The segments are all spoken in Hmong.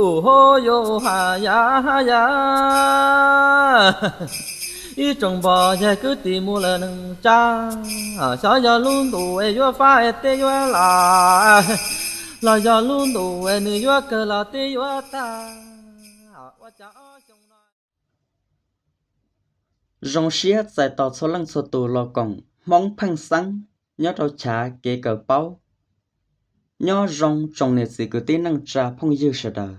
Hu ho yo ha ya ha ya, ib tsoom npog yawg kwv tij mus lawm neeg tsa, xyov yog lub ntuj es yuav fab es teb yuav lam, los yog lub ntuj es nws yuav kawg los teb yuav tag. Ua cas ob xyoo no Zoo siab txais tos txhua leej txhua tus los koom Hmoob Pheej Xeeb nyob rau chav kev kawm paub. Nyob zoo tsoom niam txiv kwv tij neej tsa phooj ywg sawv daws.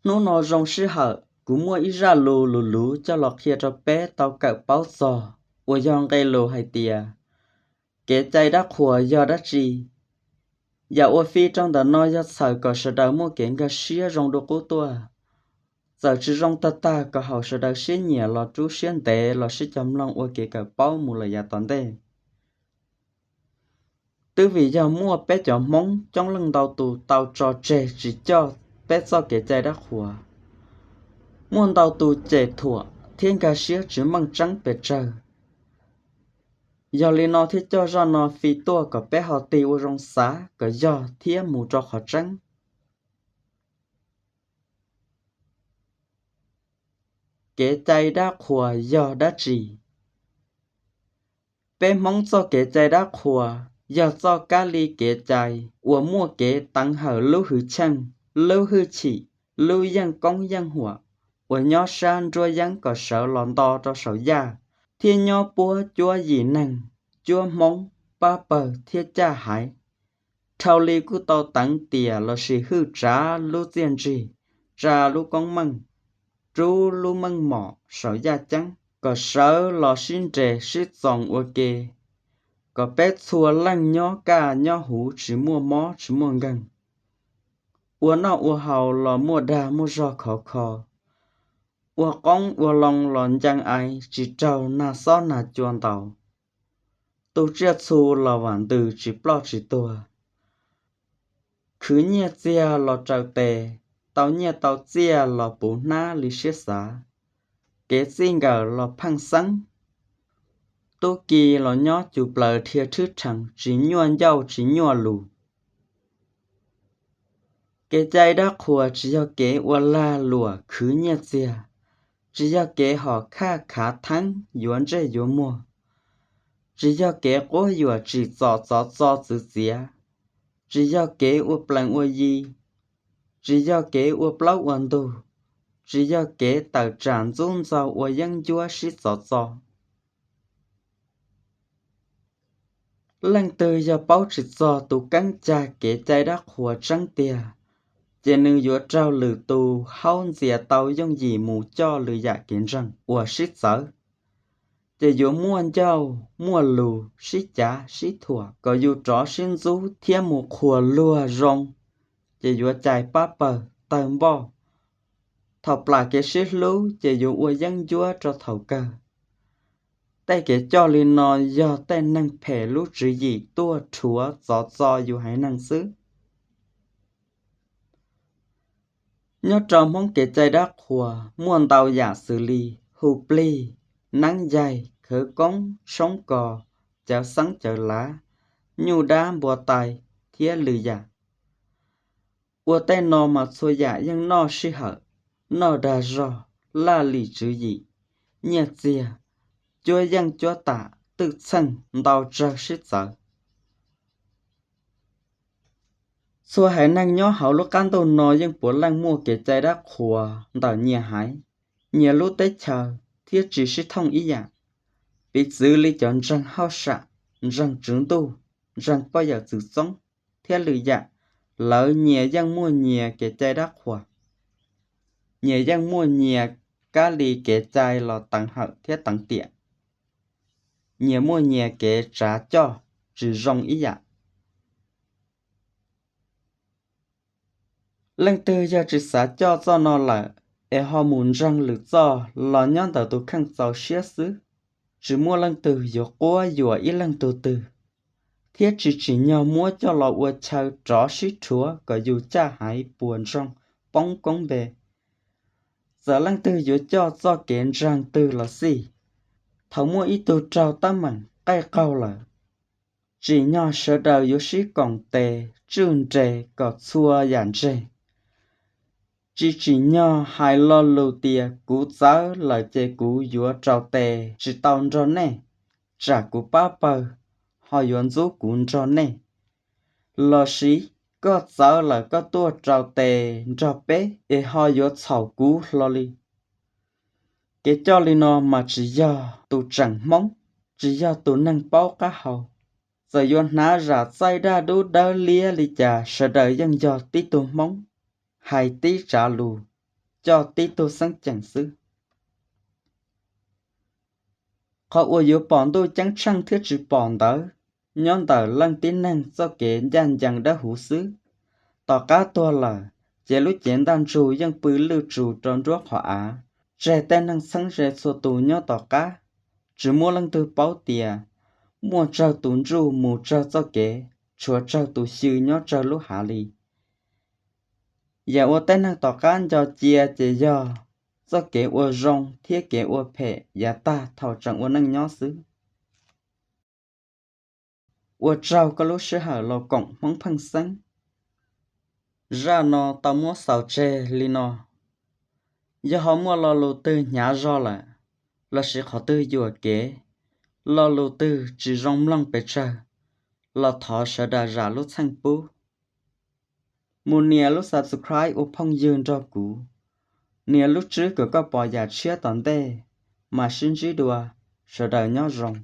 Hnub no zoo sij hawm kuv muaj ib zaj lus luv luv coj los qhia rau peb tau kawm paub txog uas yog nqe lus hais tias kev cai dab qhuas yog dab tsi. Yam uas fij rau ntawm no yog txhawm kom sawv daws muaj kev nkag siab zoo dua qub tuaj. Txawm tsis zoo tag tag kom haum sawv daws siab nyiam los rub siab ntev los sib cog mloog ua kev kawm paub mus lawm yav tom ntej. Twb vim yog muaj peb cov Hmoob coob leej ntau tus tau tso tseg tsis coj peb txoj kev cai dab qhuas, muaj ntau tus cem thuam thiab nkag siab tsis meej tseeb pes tsawg. Yog li no thiaj coj zaj no fij tuaj kom peb ho tig ua zoo xav kom yog thiab mus rau qhov tseeb. Kev cai dab qhuas yog dab tsi? Peb Hmoob txoj kev cai dab qhuas yog txoj kab li kev cai uas muaj kev teev hawm lub hwj chim, lub hwj chim, lub yeej koob yeej huam uas nyob sab nruab yeeb kom sawv los nto rau saum yaj, thiab nyob puab cuab yim neeg, cuab Hmoob, pab pawg thiab caj haiv. Dhau li kuj tau teev tiam lossis hwj tsav lub txiaj ntsig, tsa lub koob meej, rub lub meej mom saum yaj ceeb kom sawv los sib nres sib txoos ua ke, kom peb txhua leej nyob kaj nyob huv tsis muaj mob tsis muaj nkeeg, ua noj ua haus los muaj dag muaj zog khov kho, ua qoob ua loo los ncees aiv tsis raug nag xob nag cua ntaus, tu tsiaj txhu los vam ntws tsis ploj tsis tuag, khwv nyiaj txiag los raws tes, tau nyiaj tau txiaj los puv hnab li siab xav, kev txij nkawm los pheej xeeb, tub ki los nyob cus plaws dhia thwb rhees tsis nyuaj ncauj tsis nyuaj lus. Kev cai dab qhuas tsis yog kev ua lag luam khwv nyiaj txiag, tsis yog kev hom khaj khav theeb yuav ntsej yuav muag, tsis yog kev quab yuam tsim txom tsov txo txwv txiav, tsis yog kev ua plees ua yi, tsis yog kev ua plaub ua ntug, tsis yog kev tawm tsam ntxub ntxaug ua yeeb ncuab sib txov txo. Leej twg yog paub tsis txog tus keeb cag kev cai dab qhuas tseeb tiag, ces nws yuav raug lwm tus haub ntxias tau yooj yim mus coj lwm yam kev ntseeg uas sib txawv, ces yuav muaj ncauj muaj lus sib cav sib thuam kom yus rov sib ntxub thiab mus qhuas luag zoo, ces yuav cais pab pawg tawg npoj. Thaum plam kev sib hlub ces yuav ua yeeb ncuab rau thaum kawg. Tej kev coj li no yog tej neeg phem lub tswv yim tuaj rhuav txov txo yus haiv neeg xwb. Nyob rau Hmoob kev cai dab qhuas muaj ntau yam xws li hu plig, neeb yaig, khawv koob, tshoob kos, cawv xeeb cawv lav, nyuj dab npua tais thiab lwm yam. Ua tej no mas txhua yam yeej noj sij hawm, noj dag zog, laj lim tswv yim, nyiaj txiag, cuab yeej cuab tam, twj txheej, ntau tsawg sib txawv. Txhua haiv neeg nyob hauv lub qab ntuj no yeej puav leej muaj kev cai dab qhuas ntawm nyias haiv, nyias lub teb chaws thiab tsis sib thooj ib yam. Piv txwv li cov ntseeg hauj sam, ntseeg tswv ntuj, ntseeg poj yawm txwv txoob, thiab lwm yam, lawv nyias yeej muaj nyias kev cai dab qhuas. Nyias yeej muaj nyias kab li kev cai los teev hawm thiab teev tiam. Nyias muaj nyias kev tsav coj tsis zoo ib yam. Leej twg yog tsis xav coj txoj no lawm, es ho mus ntseeg lwm txoj los nyob ntawm tus kheej txaus siab xwb. Tsis muaj leej twg yuav quab yuam ib leeg tug twg, thiab tsis tsim nyog muab coj los ua chaw rov sib rhuav kom yus caj haiv puas ntsoog poob koob npe. Txawm leej twg yuav coj txoj kev ntseeg twg los xij, thaum muaj ib tug raug teeb meem qaij qaug lawm, tsim nyog sawv daws yuav sib koom tes tswj nres kom txhua yam ntseg. Tsis tsim nyog hais lo lus tias kuv txawv lawm ces kuv yuav rau tes tsis tau nrog nej, tsam kuv pab pawg ho yuav ntxub kuv nrog nej. Lossis koj txawv lawm koj tuaj rau tes nrog peb es ho yuav txhaum kuv hlo li. Kev coj li no mas tsis yog tus tseem Hmoob, tsis yog tus neeg paub qab hau. Txawm yuav hnav zam txaij daj dub dawb liab li cas sawv daws yeej yog tib tug Hmoob, hais tib tsav lus, coj tib tug xeeb ceem xwb. Qhov uas yuav pom ntuj ceeb tsheej thiab tsis pom ntawd nyob ntawm leej tib neeg txoj kev ncaj ncees dawb huv xwb. Tom qab tuag lawm ces lub cev ntaj ntsug yeej pw lwj tsus rau nruab qhov av, tseg tej neeg txheeb ze txhua tus nyob tom qab. Tsis muaj leej twg paub tias muaj tsawg tus ntsuj mus tsawg txoj kev, tshuav tsawg tus xyw nyob tsawg lub hav li. Yam uas tej neeg tom qab nco cia ces yog txoj kev ua zoo thiab kev ua phem yav tag thaum tseem ua neej nyob xwb. Ua tsaug koj lub sij hawm los koom Hmoob Pheej Xeeb. Zaj no tau muab xaus tseg li no. Yog ho muaj lo lus twg hnyav zog lawm, lossis qhov twg yuam kev, lo lus twg tsis zoo mloog pes tsawg, los thov sawv daws zam lub txheej pub. Mus nias lub subscribe ua phooj ywg nrog kuv, nias lub tswb kom koj pom yam tshiab tom ntej, mas sib ntsib dua, sawv daws nyob zoo.